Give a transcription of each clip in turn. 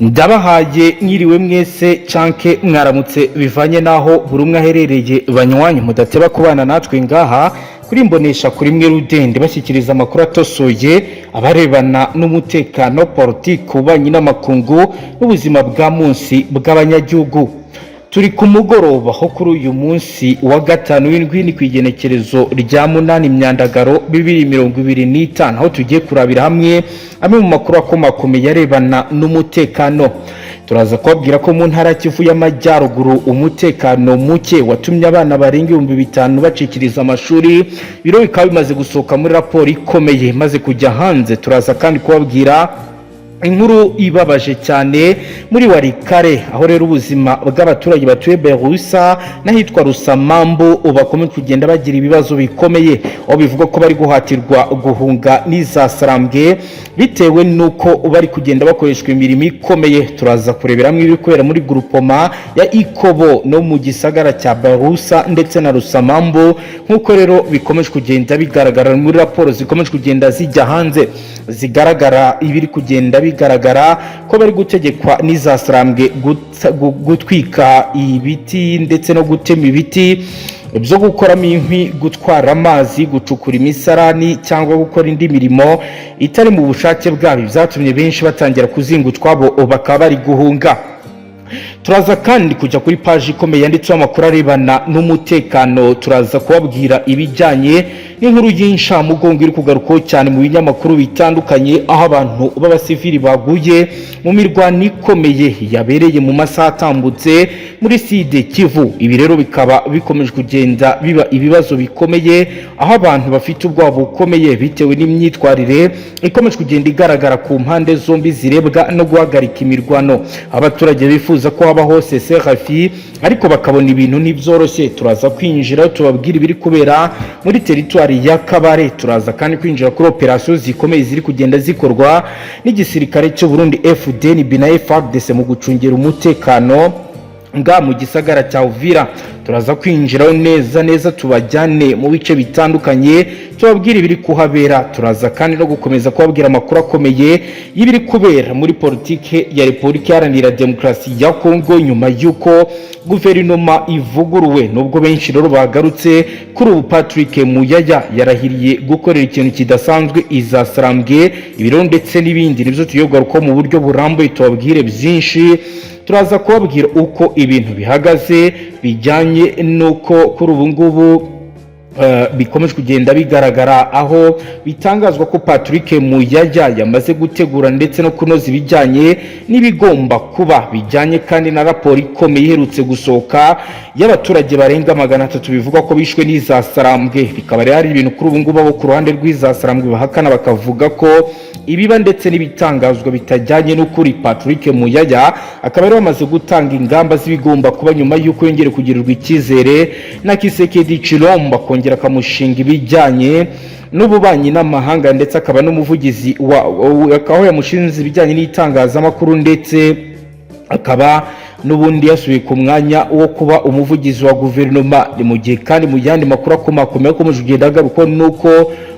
Ndabahaye mwiriwe mwese canke mwaramutse, bivanye n'aho buri umwe aherereye. Banywanyi mudateba kubana natwe ngaha kuri Mbonesha kuri mwe rudende, bashyikiriza amakuru atosoye abarebana n'umutekano, politiki, ububanyi n'amakungu n'ubuzima bwa munsi bw'abanyagihugu. Turi ku mugoroba ho kuri uyu munsi wa gatanu w'indwi, ni ku igenekerezo rya 8 Myandagaro 2025, aho tugiye kurabira hamwe amwe mu makuru akomakomeye arebana n'umutekano. Turaza kubabwira ko mu ntara ya Kivu y'Amajyaruguru umutekano muke watumye abana barenga 5000 bacikiriza amashuri, biro bikaba bimaze gusohoka muri raporo ikomeye imaze kujya hanze. Turaza kandi kubabwira inkuru ibabaje cyane muri Walikale, aho rero ubuzima bw'abaturage batuye Berusa n'ahitwa Rusamambu bakomeje kugenda bagira ibibazo bikomeye, aho bivugwa ko bari guhatirwa guhunga n'izasarambwe bitewe n'uko bari kugenda bakoreshwa imirimo ikomeye. Turaza kurebera hamwe ibiri kubera muri groupement ya Ikobo no mu gisagara cya Berusa ndetse na Rusamambu, nk'uko rero bikomeje kugenda bigaragara muri raporo zikomeje kugenda zijya hanze, zigaragara ibiri kugenda bigaragara ko bari gutegekwa n'izasarambwe gutwika ibiti ndetse no gutema ibiti byo gukoramo inkwi, gutwara amazi, gucukura imisarani cyangwa gukora indi mirimo itari mu bushake bwabo. Byatumye benshi batangira kuzinga utwabo bakaba bari guhunga. Turaza kandi kujya kuri paji ikomeye yanditseho amakuru arebana n'umutekano. Turaza kubabwira ibijyanye n'inkuru y'inshamugongo iri kugarukaho cyane mu binyamakuru bitandukanye, aho abantu b'abasivili baguye mu mirwano ikomeye yabereye mu masaha atambutse muri Sud Kivu. Ibi rero bikaba bikomeje kugenda biba ibibazo bikomeye, aho abantu bafite ubwoba bukomeye bitewe n'imyitwarire ikomeje kugenda igaragara ku mpande zombi zirebwa no guhagarika imirwano. Abaturage bifuza ko habaho cessez-le-feu, ariko bakabona ibintu ntibyoroshye. Turaza kwinjira tubabwira ibiri kubera muri teritwari ya Kabare. Turaza kandi kwinjira kuri operasiyo zikomeye ziri kugenda zikorwa n'igisirikare cy'u Burundi, FDNB na FARDC, mu gucungira umutekano nga mu gisagara cya Uvira. Turaza kwinjiraho neza neza, tubajyane mu bice bitandukanye, tubabwire ibiri kuhabera. Turaza kandi no gukomeza kubabwira amakuru akomeye y'ibiri kubera muri politike ya Repubulika Iharanira Demokarasi ya Kongo nyuma y'uko guverinoma ivuguruwe. Nubwo benshi rero bagarutse kuri ubu, Patrick Muyaya yarahiriye gukorera ikintu kidasanzwe izasarambwe. Ibiro ndetse n'ibindi nibyo tugiye kugarukaho mu buryo burambuye, tubabwire byinshi. Turaza kubabwira uko ibintu bihagaze bijyanye n'uko kuri ubu ngubu bikomeje kugenda bigaragara, aho bitangazwa ko Patrick Muyaya yamaze gutegura ndetse no kunoza ibijyanye n'ibigomba kuba, bijyanye kandi na raporo ikomeye iherutse gusohoka y'abaturage barenga 300 bivugwa ko bishwe n'izasarambwe. Bikaba rero ari ibintu kuri ubu ngubu abo ku ruhande rw'izasarambwe bahakana, bakavuga ko ibiba ndetse n'ibitangazwa bitajyanye n'ukuri. Patrick Muyaya akaba rero bamaze gutanga ingamba z'ibigomba kuba nyuma y'uko yongere kugirirwa icyizere na Tshisekedi Tshilombo, akongera akamushinga ibijyanye n'ububanyi n'amahanga, ndetse akaba n'umuvugizi wa, aho yamushinze ibijyanye n'itangazamakuru, ndetse akaba n'ubundi yasubiye ku mwanya wo kuba umuvugizi wa guverinoma. Ni mu gihe kandi mu yandi makuru akomakomeye akomeje kugenda agaruka nuko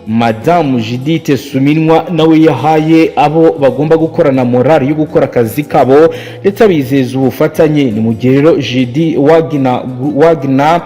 Madamu Judith Suminwa nawe yahaye abo bagomba gukorana morale yo gukora akazi kabo, ndetse abizeza ubufatanye. Ni mu gihe rero Judi Wagner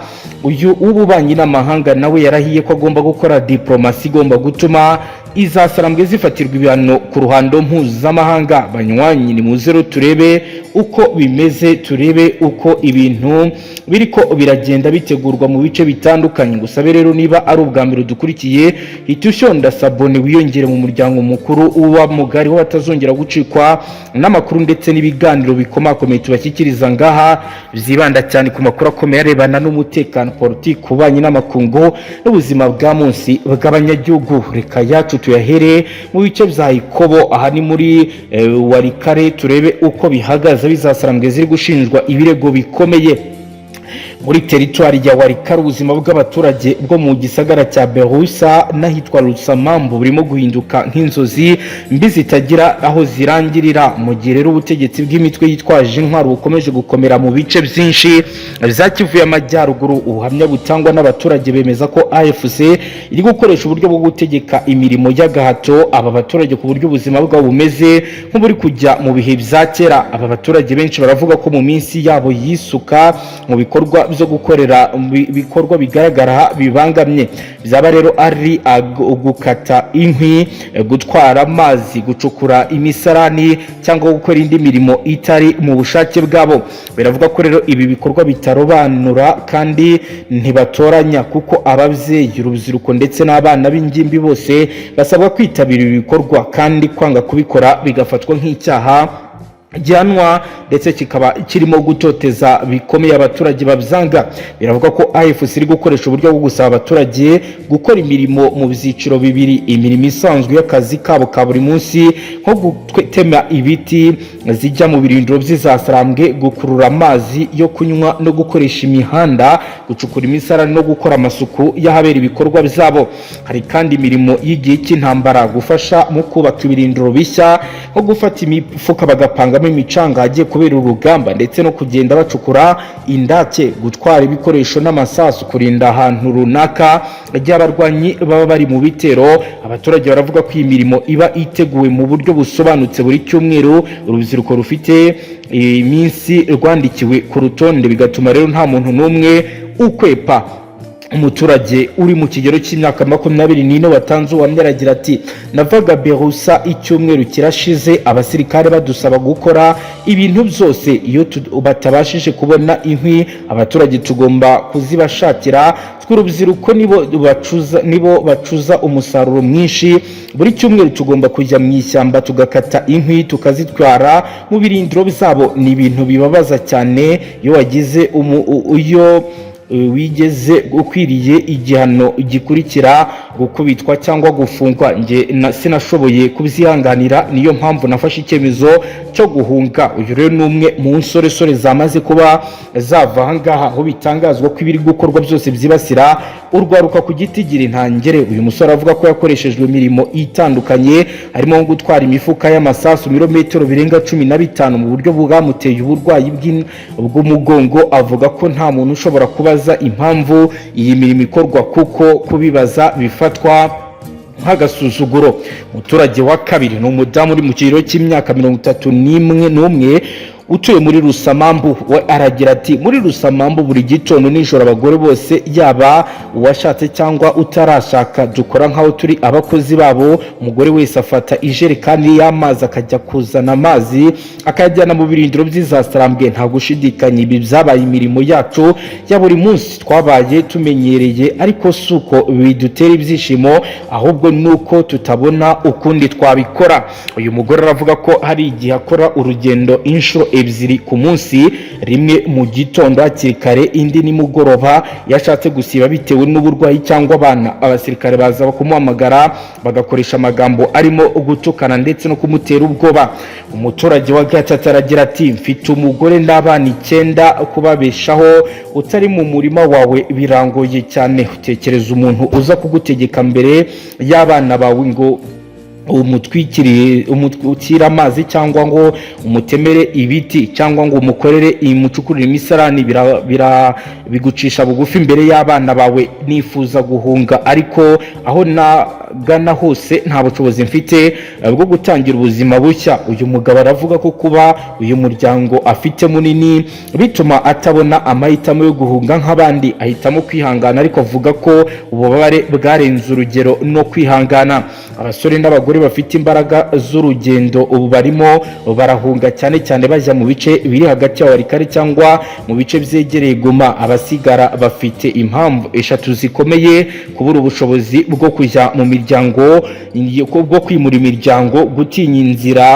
uyu w'ububanyi n'amahanga nawe yarahiye ko agomba gukora diplomasi igomba gutuma izasarambwe zifatirwa ibihano ku ruhando mpuzamahanga. Banywanyi, ni muze rero turebe uko bimeze, turebe uko ibintu biriko biragenda bitegurwa mu bice bitandukanye. Gusabe rero, niba ari ubwa mbere dukurikiye, hita ushonda s'abonner, wiyongere mu muryango mukuru uba mugari w'abatazongera gucikwa n'amakuru ndetse n'ibiganiro bikomakomeye tubashyikiriza ngaha, byibanda cyane ku makuru akomeye arebana n'umutekano, politiki, ububanyi n'amakungu n'ubuzima bwa munsi bw'abanyagihugu. Reka yacu tuyahere mu bice bya Ikobo, aha ni muri Walikale, turebe uko bihagaze, bizasarambwe ziri gushinjwa ibirego bikomeye. Muri teritwari ya Walikale, ubuzima bw'abaturage bwo mu gisagara cya Berusa n'ahitwa Rusamambu burimo guhinduka nk'inzozi mbi zitagira aho zirangirira, mu gihe rero ubutegetsi bw'imitwe yitwaje intwaro bukomeje gukomera mu bice byinshi bya Kivu y'Amajyaruguru. Ubuhamya butangwa n'abaturage bemeza ko AFC iri gukoresha uburyo bwo gutegeka imirimo y'agahato aba baturage, ku buryo ubuzima bwabo bumeze nk'uburi kujya mu bihe bya kera. Aba baturage benshi baravuga ko mu minsi yabo yisuka mu bikorwa byo gukorera mu bikorwa bigaragara bibangamye, byaba rero ari gukata inkwi, gutwara amazi, gucukura imisarani cyangwa gukora indi mirimo itari mu bushake bwabo. Biravuga ko rero ibi bikorwa bitarobanura kandi ntibatoranya, kuko ababyeyi, urubyiruko ndetse n'abana b'ingimbi bose basabwa kwitabira ibi bikorwa, kandi kwanga kubikora bigafatwa nk'icyaha gihanwa, ndetse kikaba kirimo gutoteza bikomeye abaturage babyanga. Biravuga ko AFC iri gukoresha uburyo bwo gusaba abaturage gukora imirimo mu byiciro bibiri: imirimo isanzwe y'akazi kabo ka buri munsi, nko gutema ibiti zijya mu birindiro by'izasarambwe, gukurura amazi yo kunywa no gukoresha imihanda, gucukura imisarani no gukora amasuku y'ahabera ibikorwa byabo. Hari kandi imirimo y'igihe cy'intambara, gufasha mu kubaka ibirindiro bishya, nko gufata imifuka bagapangamo imicanga ahagiye kubera urugamba, ndetse no kugenda bacukura indake, gutwara ibikoresho n'amasasu, kurinda ahantu runaka igihe abarwanyi baba bari mu bitero. Abaturage baravuga ko iyi mirimo iba iteguwe mu buryo busobanutse. Buri cyumweru urubyiruko rufite iminsi rwandikiwe ku rutonde, bigatuma rero nta muntu n'umwe ukwepa. Umuturage uri mu kigero cy'imyaka 24 watanze ubuhamya aragira ati: "Navaga Berusa icyumweru kirashize, abasirikare badusaba gukora ibintu byose. Iyo batabashije kubona inkwi, abaturage tugomba kuzibashakira. Tw'urubyiruko nibo bacuza umusaruro mwinshi. Buri cyumweru tugomba kujya mu ishyamba tugakata inkwi, tukazitwara mu birindiro byabo. Ni ibintu bibabaza cyane. Iyo wagize iyo wigeze ukwiriye igihano gikurikira gukubitwa cyangwa gufungwa. Njye sinashoboye kubyihanganira, niyo mpamvu nafashe icyemezo cyo guhunga." Uyu rero ni umwe mu nsoresore zamaze kuba zava ahangaha, aho bitangazwa ko ibiri gukorwa byose byibasira urwaruka ku giti gira intangere. Uyu musore avuga ko yakoreshejwe imirimo itandukanye, harimo nko gutwara imifuka y'amasasu ibirometero birenga 15 mu buryo bwamuteye uburwayi bw'umugongo. Avuga ko nta muntu ushobora kubaza impamvu iyi mirimo ikorwa, kuko kubibaza bifatwa nk'agasuzuguro. Umuturage wa kabiri ni umudamu uri mu kigero cy'imyaka 31 utuye muri Rusamambu. We aragira ati: "Muri Rusamambu, buri gitondo nijoro, abagore bose, yaba uwashatse cyangwa utarashaka, dukora nk'aho turi abakozi babo. Umugore wese afata ijerekani y'amazi akajya kuzana amazi, akayajyana mu birindiro by'izasarambwe. Nta gushidikanya, ibi byabaye imirimo yacu ya buri munsi twabaye tumenyereye, ariko si uko bidutera ibyishimo, ahubwo ni uko tutabona ukundi twabikora." Uyu mugore aravuga ko hari igihe akora urugendo inshuro ebyiri ku munsi, rimwe mu gitondo hakiri kare, indi nimugoroba. Iyo ashatse gusiba bitewe n'uburwayi cyangwa abana, abasirikare baza kumuhamagara bagakoresha amagambo arimo gutukana ndetse no kumutera ubwoba. Umuturage wa gatatu aragira ati: "Mfite umugore n'abana icyenda. Kubabeshaho utari mu murima wawe birangoye cyane. Utekereza umuntu uza kugutegeka mbere y'abana bawe ngo umutwikiriye, umutwikire amazi, cyangwa ngo umutemere ibiti, cyangwa ngo umukorere, imucukurire imisarani, bigucisha bugufi imbere y'abana bawe. Nifuza guhunga, ariko aho nagana hose nta bushobozi mfite bwo gutangira ubuzima bushya." Uyu mugabo aravuga ko kuba uyu muryango afite munini bituma atabona amahitamo yo guhunga nk'abandi, ahitamo kwihangana, ariko avuga ko ububabare bwarenze urugero no kwihangana. Abasore n'abagore bafite imbaraga z'urugendo ubu barimo barahunga, cyane cyane bajya mu bice biri hagati ya Walikale cyangwa mu bice byegereye Goma. Abasigara bafite impamvu eshatu zikomeye: kubura ubushobozi bwo kujya mu miryango, bwo kwimura imiryango, gutinya inzira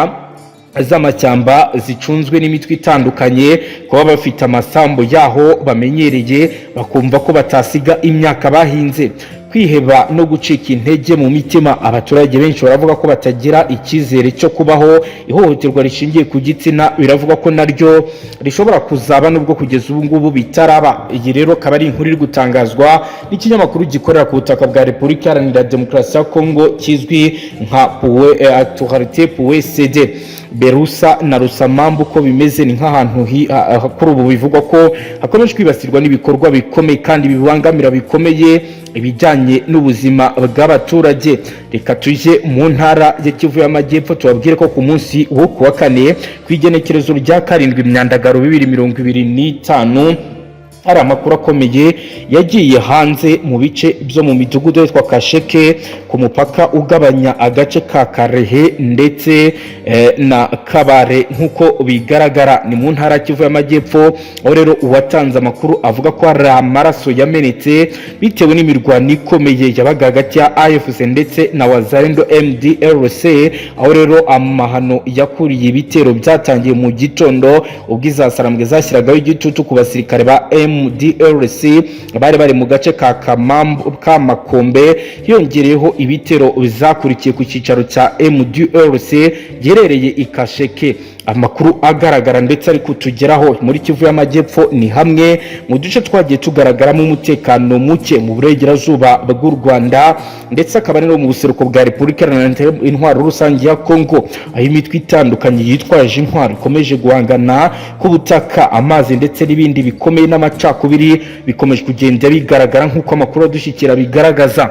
z'amashyamba zicunzwe n'imitwe itandukanye, kuba bafite amasambu yaho bamenyereye bakumva ko batasiga imyaka bahinze. Kwiheba no gucika intege mu mitima. Abaturage benshi baravuga ko batagira icyizere cyo kubaho. Ihohoterwa rishingiye ku gitsina biravuga ko naryo rishobora kuzaba, nubwo kugeza ubu ngubu bitaraba. Iyi rero akaba ari inkuru iri gutangazwa n'ikinyamakuru gikorera ku butaka bwa Repubulika Iharanira Demokarasi ya Kongo kizwi nka Actualité.cd. Berusa na Rusamambu, uko bimeze ni nk'ahantu kuri ubu bivugwa ko hakomeje kwibasirwa n'ibikorwa bikomeye kandi bibangamira bikomeye ibijyanye n'ubuzima bw'abaturage. Reka tujye mu ntara ya Kivu y'Amajyepfo, tubabwire ko ku munsi wo kuwa kane, ku igenekerezo rya 7 Myandagaro 2025, hari amakuru akomeye yagiye hanze mu bice byo mu midugudu yitwa Kasheke, ku mupaka ugabanya agace ka Karehe ndetse na Kabare. Nk'uko bigaragara, ni mu ntara ya Kivu y'Amajyepfo, aho rero uwatanze amakuru avuga ko hari amaraso yamenetse bitewe n'imirwano ikomeye yabaga hagati ya AFC ndetse na Wazalendo MDLC, aho rero amahano yakuriye ibitero byatangiye mu gitondo, ubwo izasarambwe zashyiragaho igitutu ku basirikare ba MDLC bari mu gace ka Kamakombe. Hiyongereyeho ibitero bizakurikiye ku cyicaro cya MDLC giherereye i Kasheke. Amakuru agaragara ndetse ari kutugeraho muri Kivu y'Amajyepfo, ni hamwe mu duce twagiye tugaragaramo umutekano muke mu burengerazuba bw'u Rwanda, ndetse akaba ari no mu buseruko bwa Repubulika Iharanira Intwaro Rusange ya Kongo, aho imitwe itandukanye yitwaje intwaro ikomeje guhangana ku butaka, amazi ndetse n'ibindi bikomeye, n'amacakubiri bikomeje kugenda bigaragara nk'uko amakuru adushyikira bigaragaza.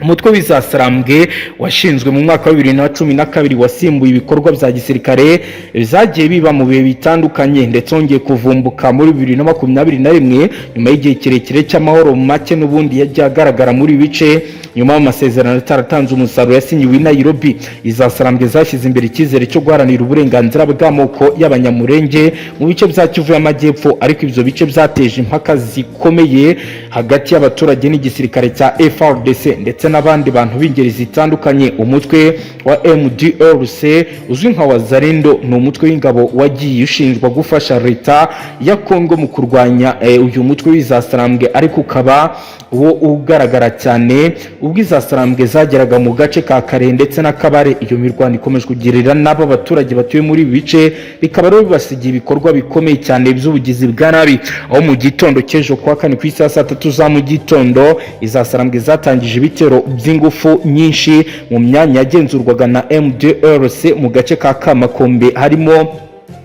Umutwe w'Izasarambwe washinzwe mu mwaka wa 2012, wasimbuye ibikorwa bya gisirikare zagiye biba mu bihe bitandukanye, ndetse wongeye kuvumbuka muri 2021 nyuma y'igihe kirekire cy'amahoro make n'ubundi yagiye agaragara muri ibi bice, nyuma y'amasezerano ataratanze umusaruro yasinyiwe i Nairobi. Izasarambwe zashyize imbere icyizere cyo guharanira uburenganzira bw'amoko y'Abanyamurenge mu bice bya Kivu y'Amajyepfo, ariko ibyo bice byateje impaka zikomeye hagati y'abaturage n'igisirikare cya FARDC ndetse n'abandi bantu b'ingeri zitandukanye. Umutwe wa MDLC uzwi nka Wazalendo ni umutwe w'ingabo wagiye ushinjwa gufasha leta ya Kongo mu kurwanya uyu mutwe w'Izasarambwe, ariko ukaba wo ugaragara cyane ubwo Izasarambwe zageraga mu gace ka Kare ndetse na Kabare. Iyo mirwano ikomeje kugirira n'abo abaturage batuye muri ibi bice, bikaba rero bibasigiye ibikorwa bikomeye cyane by'ubugizi bwa nabi, aho mu gitondo cy'ejo kuwa kane, ku isaha saa 3 za mu gitondo, Izasarambwe zatangije ibitero by'ingufu nyinshi mu myanya yagenzurwaga na MDRC mu gace ka Kamakombe, harimo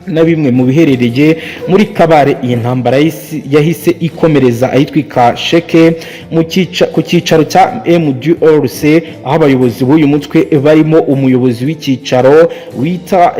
na bimwe mu biherereye muri Kabare. Iyi ntambara yahise ikomereza ahitwa Kasheke ku cyicaro cya MDRC, aho abayobozi b'uyu mutwe barimo umuyobozi w'icyicaro wita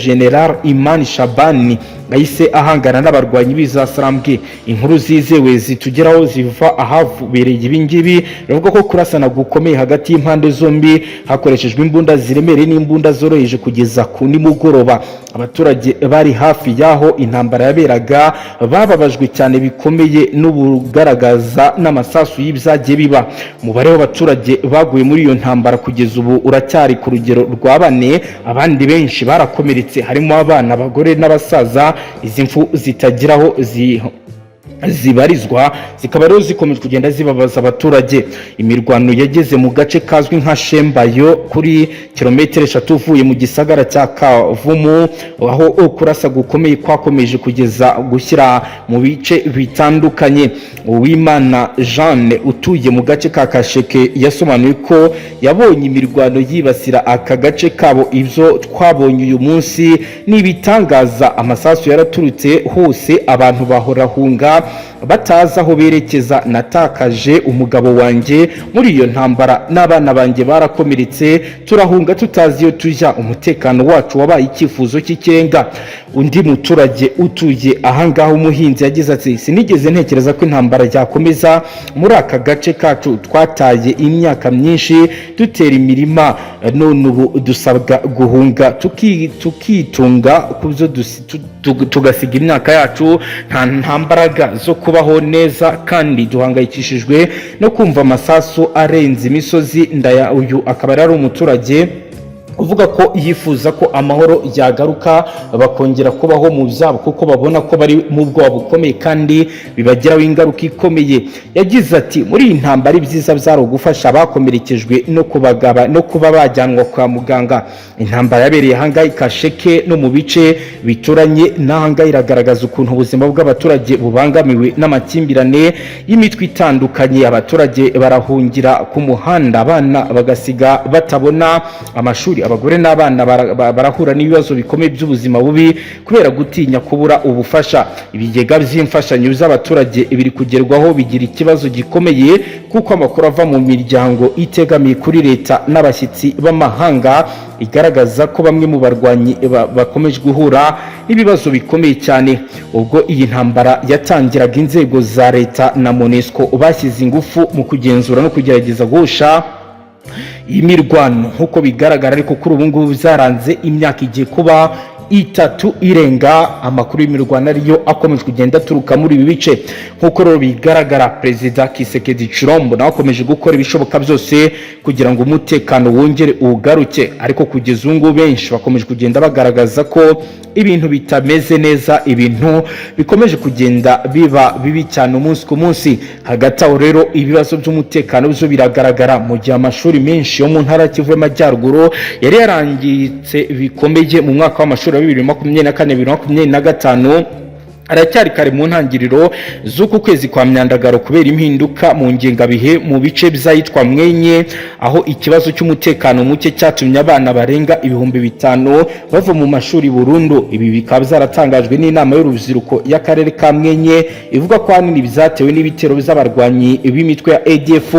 General Imani Shabani yahise ahangana n'abarwanyi b'Izasarambwe. Inkuru zizewe zitugeraho ziva ahabereye ibingibi bivuga ko kurasana gukomeye hagati y'impande zombi hakoreshejwe imbunda ziremereye n'imbunda zoroheje kugeza ku nimugoroba. Abaturage bari hafi y'aho intambara yaberaga bababajwe cyane bikomeye n'ubugaragaza n'amasasu y'ibyagiye biba. Umubare w'abaturage baguye muri iyo ntambara kugeza ubu uracyari ku rugero rwa bane, abandi benshi barakomeretse, harimo abana, abagore n'abasaza. Izi mfu zitagiraho zibarizwa zikaba rero zikomeje kugenda zibabaza abaturage. Imirwano yageze mu gace kazwi nka Shembayo, kuri kilometero 3 uvuye mu gisagara cya Kavumu, aho kurasa gukomeye kwakomeje kugeza gushyira mu bice bitandukanye. Uwimana Jeanne utuye mu gace ka Kasheke yasobanuye ko yabonye imirwano yibasira aka gace kabo. "Ibyo twabonye uyu munsi ni ibitangaza. Amasasu yaraturutse hose, abantu bahorahunga batazi aho berekeza. Natakaje umugabo wanjye muri iyo ntambara, n'abana banjye barakomeretse, turahunga tutazi iyo tujya. Umutekano wacu wabaye icyifuzo cy'ikirenga." Undi muturage utuye ahangaha, umuhinzi, yagize ati: "Sinigeze ntekereza ko intambara yakomeza muri aka gace kacu. Twataye imyaka myinshi dutera imirima, none ubu dusabwa guhunga tukitunga ku byo tugasiga imyaka yacu. Nta mbaraga zo kubaho neza, kandi duhangayikishijwe no kumva amasasu arenze imisozi." Ndaya uyu akaba ari umuturage Uvuga ko yifuza ko amahoro yagaruka, bakongera kubaho mu byabo, kuko babona ko bari mu bwoba bukomeye kandi bibagiraho ingaruka ikomeye. Yagize ati: "Muri iyi ntambara, ibyiza byari ugufasha abakomerekejwe no kubagaba no kuba bajyanwa kwa muganga. Intambara yabereye ahangaha i Kasheke no mu bice bituranye n'ahangaha iragaragaza ukuntu ubuzima bw'abaturage bubangamiwe n'amakimbirane y'imitwe itandukanye. Abaturage barahungira ku muhanda, abana bagasiga batabona amashuri, abagore n'abana barahura n'ibibazo bikomeye by'ubuzima bubi kubera gutinya kubura ubufasha. Ibigega by'imfashanyo z'abaturage biri kugerwaho bigira ikibazo gikomeye, kuko amakuru ava mu miryango itegamiye kuri leta n'abashyitsi b'amahanga igaragaza ko bamwe mu barwanyi bakomeje guhura n'ibibazo bikomeye cyane. Ubwo iyi ntambara yatangiraga, inzego za leta na MONUSCO bashyize ingufu mu kugenzura no kugerageza guhosha imirwano nk'uko bigaragara. Ariko kuri ubu ngubu byaranze, imyaka igiye kuba 3 irenga, amakuru y'imirwano ariyo akomeje kugenda aturuka muri ibi bice. Nk'uko rero bigaragara, Perezida Tshisekedi Tshilombo nawe akomeje gukora ibishoboka byose kugira ngo umutekano wongere ugaruke, ariko kugeza ubu ngubu benshi bakomeje kugenda bagaragaza ko ibintu bitameze neza, ibintu bikomeje kugenda biba bibi cyane umunsi ku munsi. Hagati aho rero, ibibazo by'umutekano byo biragaragara mu gihe amashuri menshi yo mu ntara ya Kivu y'Amajyaruguru yari yarangiritse bikomeye mu mwaka w'amashuri wa 2024, 2025 aracyari kare mu ntangiriro z'uku kwezi kwa Myandagaro kubera impinduka mu ngengabihe mu bice by'ahitwa Mwenye, aho ikibazo cy'umutekano muke cyatumye abana barenga 5000 bava mu mashuri burundu. Ibi bikaba byaratangajwe n'inama y'urubyiruko y'akarere ka Mwenye, ivuga ko ahanini byatewe n'ibitero by'abarwanyi b'imitwe ya ADF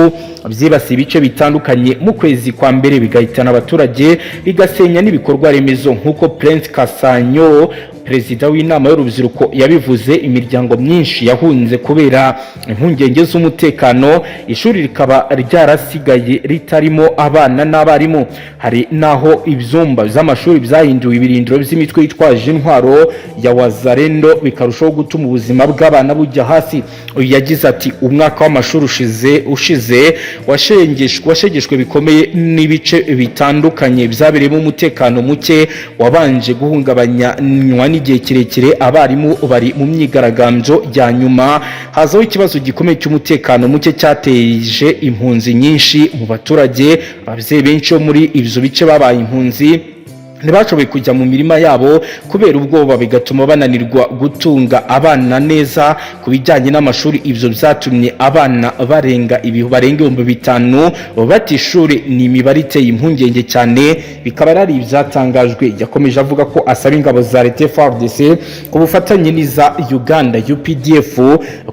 byibasiye ibice bitandukanye mu kwezi kwa mbere, bigahitana abaturage, bigasenya n'ibikorwa remezo. Nk'uko Prince Kasanyo, perezida w'inama y'urubyiruko, yabivuze, imiryango myinshi yahunze kubera impungenge z'umutekano, ishuri rikaba ryarasigaye ritarimo abana n'abarimu. Hari n'aho ibyumba by'amashuri byahinduwe ibirindiro by'imitwe yitwaje intwaro ya Wazalendo, bikarushaho gutuma ubuzima bw'abana bujya hasi. Uyu yagize ati: "Umwaka w'amashuri ushize washegeshwe bikomeye n'ibice bitandukanye byabereyemo umutekano muke wabanje guhungabanywa n'igihe kirekire, abarimu bari mu myigaragambyo ya nyuma, hazaho ikibazo gikomeye cy'umutekano muke cyateje impunzi nyinshi mu baturage. Ababyeyi benshi bo muri ibyo bice babaye impunzi, ntibashoboye kujya mu mirima yabo kubera ubwoba, bigatuma bananirwa gutunga abana neza ku bijyanye n'amashuri. Ibyo byatumye abana barenga 5000 bata ishuri. Ni imibare iteye impungenge cyane." Bikaba ari ibyatangajwe. Yakomeje avuga ko asaba ingabo za leta FARDC ku bufatanye n'iza Uganda UPDF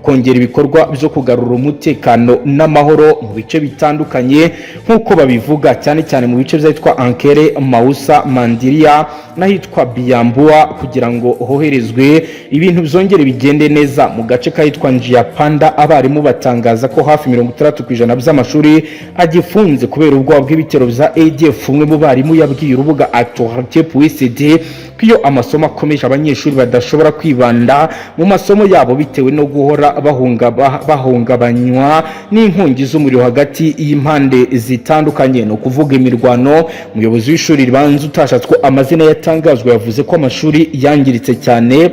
kongera ibikorwa byo kugarura umutekano n'amahoro mu bice bitandukanye nk'uko babivuga, cyane cyane mu bice byitwa Ankere, Mausa, Mandiria n'ahitwa Biyambua, kugira ngo hoherezwe ibintu byongere bigende neza. Mu gace kahitwa Njiapanda, abarimu batangaza ko hafi 60% by'amashuri agifunze kubera ubwoba bw'ibitero bya ADF. Umwe mu barimu yabwiye urubuga Actualité.cd ko iyo amasomo akomeje, abanyeshuri badashobora kwibanda mu masomo yabo bitewe no guhora bahungabanywa n'inkongi z'umuriro hagati y'impande zitandukanye, ni ukuvuga imirwano. Umuyobozi w'ishuri ribanza utashatswe amazina yatangazwa yavuze ko amashuri yangiritse cyane,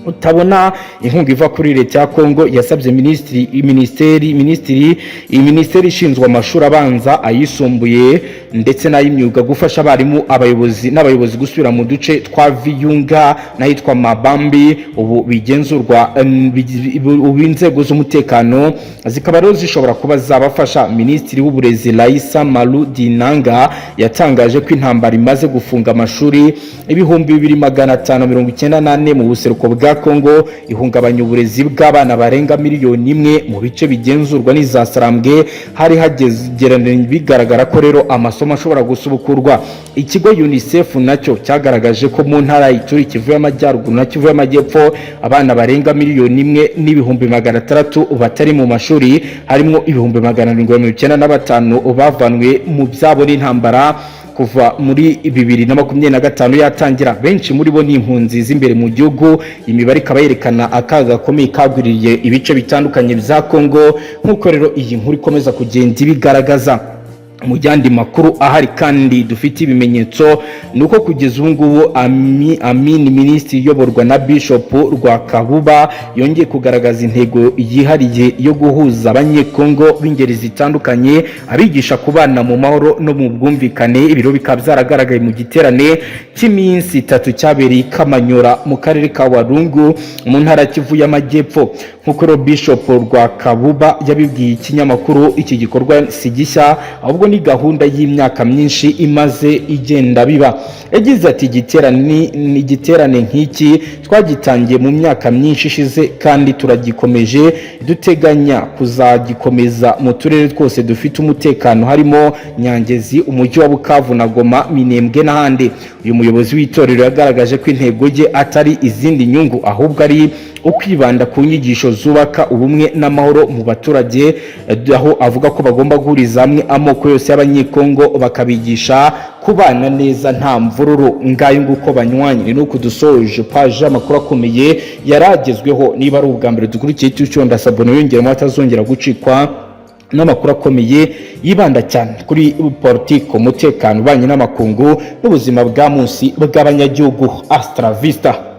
utabona inkunga iva kuri leta ya Kongo. Yasabye minisitiri minisiteri minisitiri minisiteri ishinzwe amashuri abanza, ayisumbuye ndetse n'ay'imyuga gufasha abarimu, abayobozi n'abayobozi gusubira mu duce twa Viyunga n'ahitwa Mabambi ubu bigenzurwa, ubu inzego z'umutekano zikaba rero zishobora kuba zabafasha. Minisitiri w'uburezi Raisa Malu Dinanga yatangaje ko intambara imaze gufunga amashuri 2594 mu buseruko bwa Kongo, ihungabanya uburezi bw'abana barenga miliyoni 1 mu bice bigenzurwa n'iza Sarambwe. Hari hagegeranye bigaragara ko rero amasomo ashobora gusubukurwa. Ikigo UNICEF nacyo cyagaragaje ko mu ntara ya Ituri, Kivu y'Amajyaruguru na Kivu y'Amajyepfo, abana barenga miliyoni 1,600,000 batari mu mashuri, harimo 795,000 bavanwe mu byabo n'intambara kuva muri 2025 yatangira. Benshi muri bo ni impunzi z'imbere mu gihugu. Imibare ikaba yerekana akaga gakomeye kagwiririye ibice bitandukanye bya Kongo, nk'uko rero iyi nkuru ikomeza kugenda ibigaragaza. Mu yandi makuru ahari kandi dufite ibimenyetso, ni uko kugeza ubu ngubu Amini Ministry iyoborwa na Bishop Rwakabuba yongeye kugaragaza intego yihariye yo guhuza Abanyekongo b'ingeri zitandukanye, abigisha kubana mu mahoro no mu bwumvikane. Ibiro bikaba byaragaragaye mu giterane cy'iminsi 3 cyabereye i Kamanyora mu karere ka Warungu mu ntara Kivu y'Amajyepfo. Nk'uko rero Bishop Rwakabuba yabibwiye ikinyamakuru, iki gikorwa si gishya, ahubwo ni gahunda y'imyaka myinshi imaze igenda biba. Yagize ati: "Igiterane nk'iki twagitangiye mu myaka myinshi ishize kandi turagikomeje. Duteganya kuzagikomeza mu turere twose dufite umutekano, harimo Nyangezi, umujyi wa Bukavu na Goma, Minembwe n'ahandi." Uyu muyobozi w'itorero yagaragaje ko intego ye atari izindi nyungu, ahubwo ari ukwibanda ku nyigisho zubaka ubumwe n'amahoro mu baturage, aho avuga ko bagomba guhuriza hamwe amoko yose y'Abanyekongo, bakabigisha kubana neza nta mvururu. Ngayo nguko banywanyi, ni nuko dusoje paje amakuru akomeye yaragezweho. Niba ari ubwa mbere dukurikiye tucyo, ndasabona yongeramo atazongera gucikwa n'amakuru akomeye yibanda cyane kuri politiki, umutekano, ububanyi n'amakungu n'ubuzima bwa munsi bw'abanyagihugu. Hasta la vista.